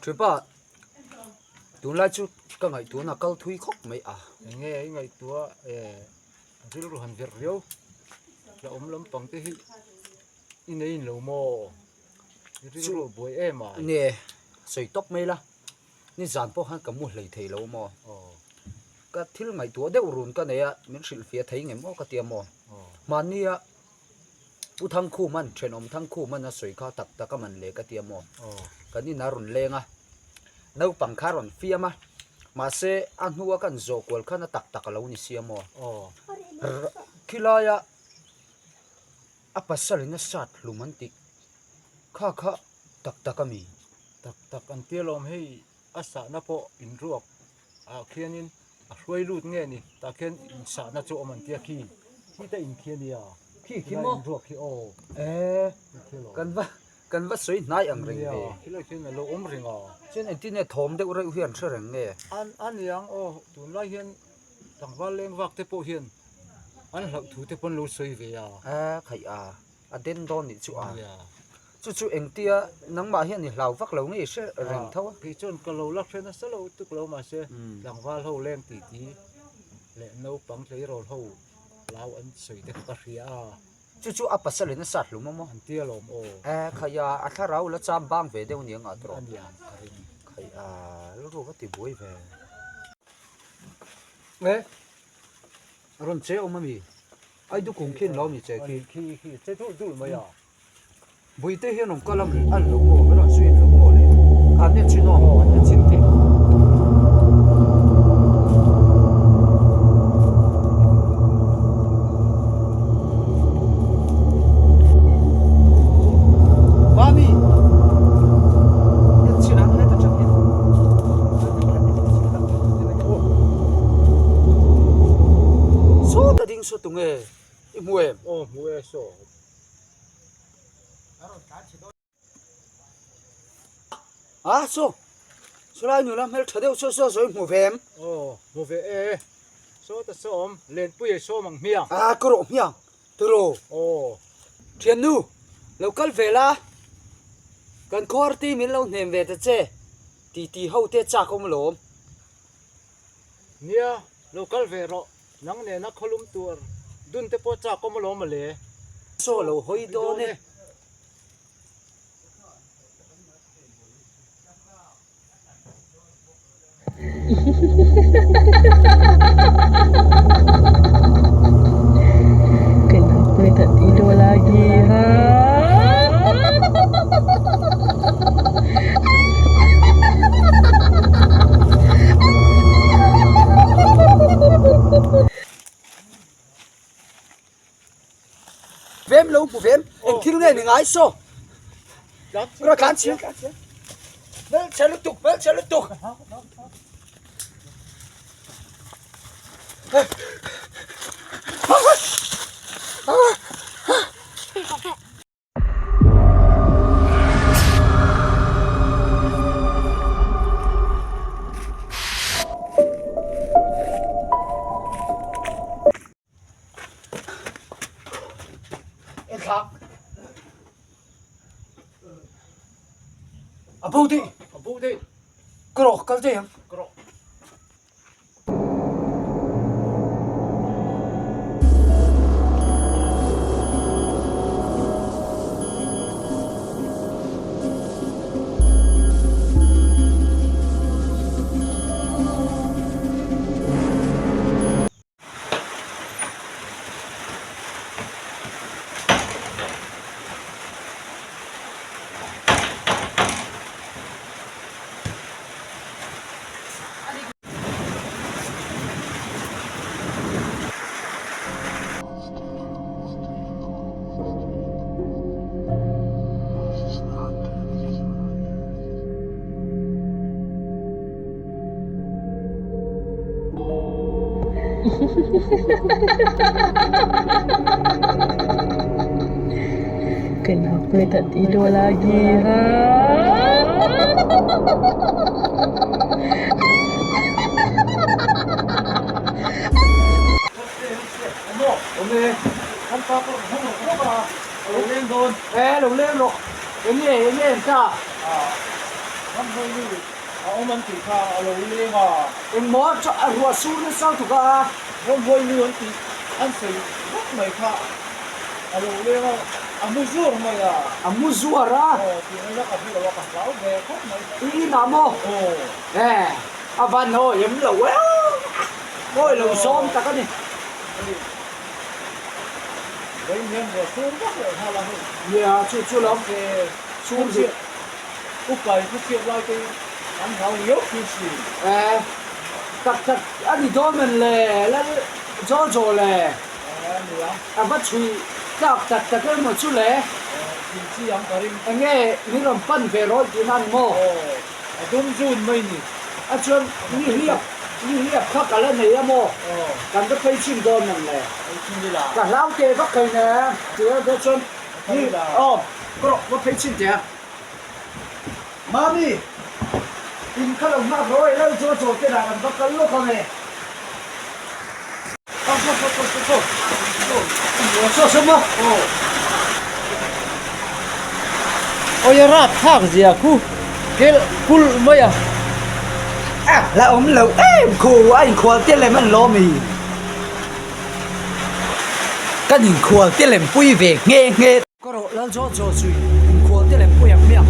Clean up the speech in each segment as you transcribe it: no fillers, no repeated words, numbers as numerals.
Thipa, tunlai chu ka ngaihtuahna kal thui khawp mai a. Eng nge i ngaihtuah e, rilru han verh riau la awm lampang te hi i nei in lo maw? I rilru a buai em a? Nge, sawi tawp mai la, nizan pawh khan ka mu hlei thei lo maw? Ka thil ngaihtuah deuh run ka nei a, min hrilhfiah thei ngem aw ka ti a maw? Hmannia Pu Thangkhuman, thenawm Thangkhuman a sawi kha tak tak a man le ka ti a maw? Kan in a rawn leng a, naupang kha a rawn fiam a, mahse a hnua kan zawh kual khan a tak tak a lo ni si a maw? Khilaia a pasalin a sat hlum an tih kha kha tak tak a mi? Tak tak an ti alawm hei. A sahna pawh inruak ah khianin a hruai lut nge ni tah khian insahna chu awm an tia khi khi te in khi ania khi khi maw inruak khi aw e kan va kan va sawi hnai ang reng ve khilai khian alo awm reng a chuan engtin nge thawm deuh reuh hi an hre reng nge an aniang aw tunlai hian tlangval leng vak te pawh hian an hlauh thu te pawh an lo sawi ve a e khaih a a den dawn nih chu a. Chu chu engtia nangmah hian i hlau vak lo nge i hre reng tho a? Kei chuan ka lo la hre nasa lo tuk lo mahse tlangval ho leng titi leh naupang tleirawl ho hlau an sawi te kha ka hria a. Chu chu a pasalin a sat hlum a maw? An tia lawm aw. E khaih a, a thlarau la cham bang ve deuh nia ngah tawh. A niang ka ring. Khaih a, rilru va ti buai ve. E. A rawn che awm a mi? Aidu kung khi an lo ni che khi. Khi khi che dul dul mai a. Buite hian rawn kal a an lo maw an rawn zui an lo maw le an en chin aw an en chin teh. Mami en chin ang heta tang hian sawta ding saw tunge i hmu em? Aw hmu e saw. A saw sawlai nula hmel tha deuh saw saw sawi hmu ve em? Aw hmu ve e saw ta saw awm lenpui ei sawm ang hmiang. A ka rawh hmiang tiraw. Aw. Thiannu lo kal ve la kan khuar te min lo hnem ve ta che ti ti ho te chak awm alawm. Nia lo kal ve rawh. Nang nena khawlum tur dun te pawh chak awm alawm mawle. Saw lo hawi dawn e. Kenapa tak tidur lagi ha? Vem lo hmu vem eng thil nge ni ngai saw ra tlan chhia hmelchhe lutuk hmelchhe lutuk A bo daih a bo daih ka rawh kal daih ang ka rawh. Kenapa tak tidur lagi ha? E lo leng rawh eng nge eng nge an ta. Ramhnuai nu a awm an tih kha a lo leng a. Engmaw chu a ruah sur nasa tuk a. Ramhnuai nu an tih an sawi vak mai kha a lo leng a, a mu zuar mai a. A mu zuar a? Aw tih ngaihna ka hre lo a, ka hlau ve khawp mai. I inah maw? Aw. E, a van hawi em lo e, hawi lo zawm tak a ni. Vawiin hian ruah sur vak leh nghal a hei. Nia, chu chu lo. Sur dik. Upa in khawchhiat lai te hi an hlau riau thin si. E, tak tak a ni dawn men le, lal zawl zawl le. E, nia. A va chhui tlak tak tak emaw chu le. E, thin chi ang ka ring. Enge min rawn pan ve rawih tihna a ni maw? Aw, a dum zun mai ni. A chuan ni hliap, ni hliap kha ka la nei a maw? Aw. Kan va phei chhin dawn men le. Phei chhin ila. Ka hlau teh vak thei ne. Chuan chuan ni, aw, ka rawh va phei chhin teh a. Mami, in kha lo nghak rawh e, lal chaw chaw te dah kan va kal lawk ang e. Saw saw maw? Awi a rap thlak zia khu kel kulh mai a. A la awm lo em khu a inkhual te lem an lawm i. Kan inkhual te lem pui ve nghe nghe. Ka rawh lal zawt zawt zui inkhual te lem pui ang hmiang.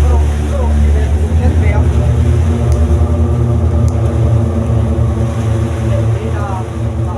Ka rawh ka rawh ti leh en ve ang. Leh thin a a.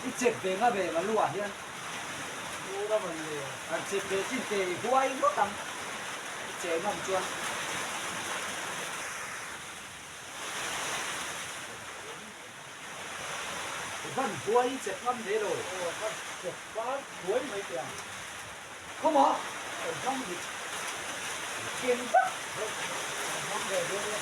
I chep ve nga ve Malua hian an chep ve chin te i huai ngawt ang i che ngam chuan. I van huai i chep ngam ve lo. Aw ka chep fal thuai mai teh ang. Khawmaw kan hmang dik ken vak. Kan hmang ve dawn e.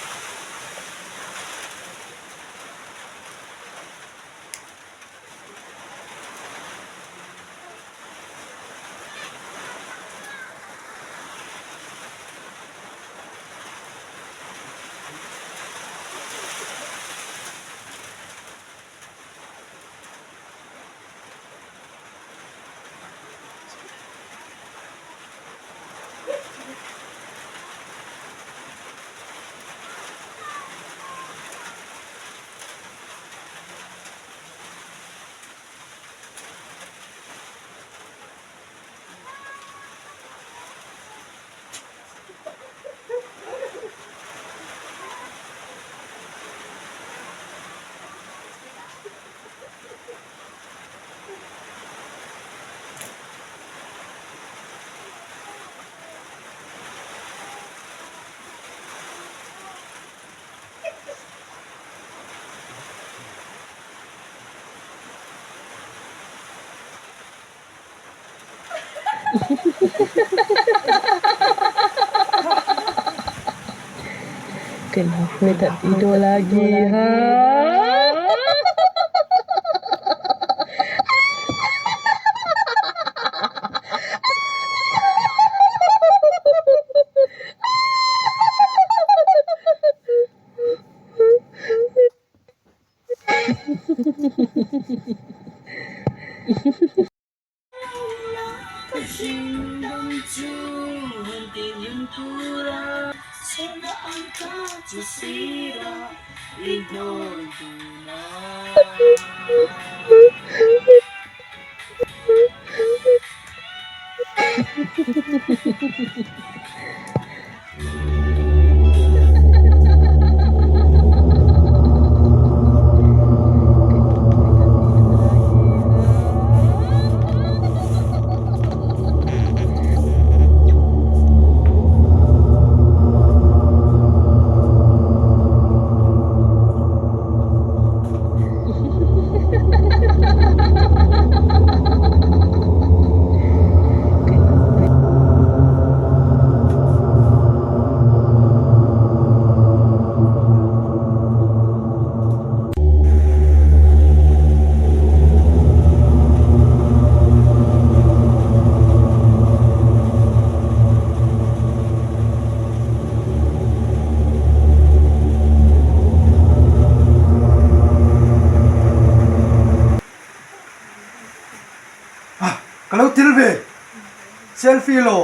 Kenapa tak tidur lagi ha? Ka lo til ve. Selfie law.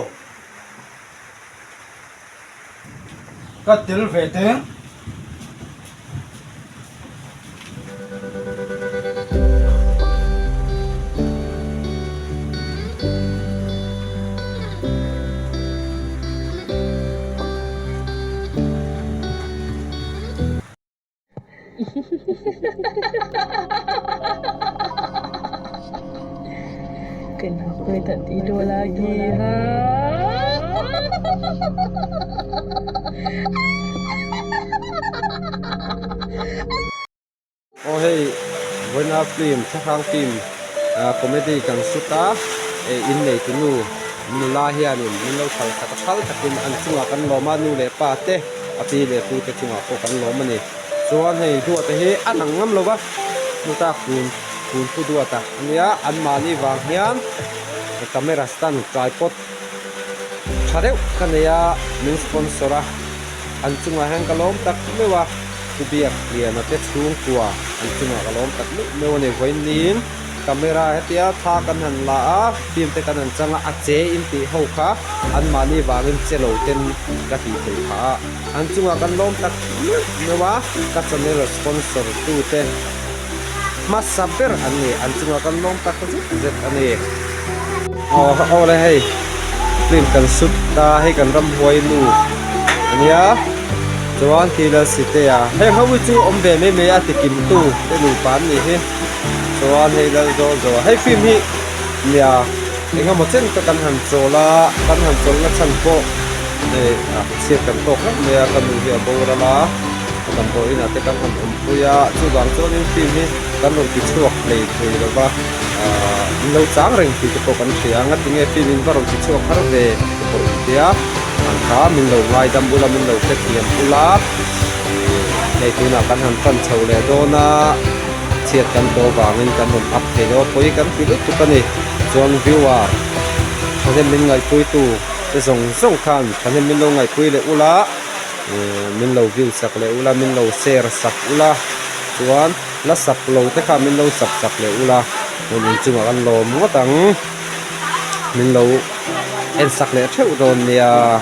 Ka tel ve teng. Kenapa tak tidur lagi ha? Aw hei vawiina film thlahrang film ah comedy kan shoot a eh innei tu nu nula hianin min lo phal khat a phal takin an chungah kan lawm a nu leh pa te a pi leh pu te chungah pawh kan lawm a ni chuan hei duata hi a nang ngam lo va chuta kun kun pu duata ania anmahni vang hian camera stand tripod tha deuh ka nei a min sponsor a an chungah hian ka lawm tak meuh a pu biak liana te chhungkua an chungah ka lawm tak meuh meuh a ni vawiin camera hetia thla kan han la a film te kan han chang a a che in tih ho kha anmahni vangin che lo ten ka tih theih phah a an chungah kan lawm tak meuh meuh a ka channel sponsor tu te hmasa ber an ni an chungah kan lawm tak zet zet a ni aw aw le hei film kan shoot ta hei kan ramhuai nu ania chuan khi lal sitea heng ho hi chu awm ve mai mai a ti kim tu te nupa an nih hi chuan hei lal zawh zawh hei film hi nia eng emaw chen ka kan han chawl a kan han chawlh na chhan pawh hei a chhiat kan tawk hlauh mai a ka nu hi a boral a. Damdawiin ah te kan han awmpui a, chuvang chuanin film hi kan rawn ti chhuak hlei thei lo va, ahh in lo chang reng tih te pawh kan hria a, ngatinge film in va rawn ti chhuak har ve te pawh in tia, ang kha min lo ngaidam ula min lo hrethiam ula, hei tunah kan han tan chho leh dawn a, chhiat kan tawh vangin kan rawn up thei lo a, pawi kan ti lutuk a ni, chuan viewer thahnem min ngaihpuitu te zawng zawng khan thahnem min lo ngaihpui leh ula. Min lo view sak leh ula, min lo share sak ula, chuan la sak lo te kha min lo sak sak leh ula, hmun inchungah kan lawm ngawt ang, min lo en sak leh theuh dawn nia.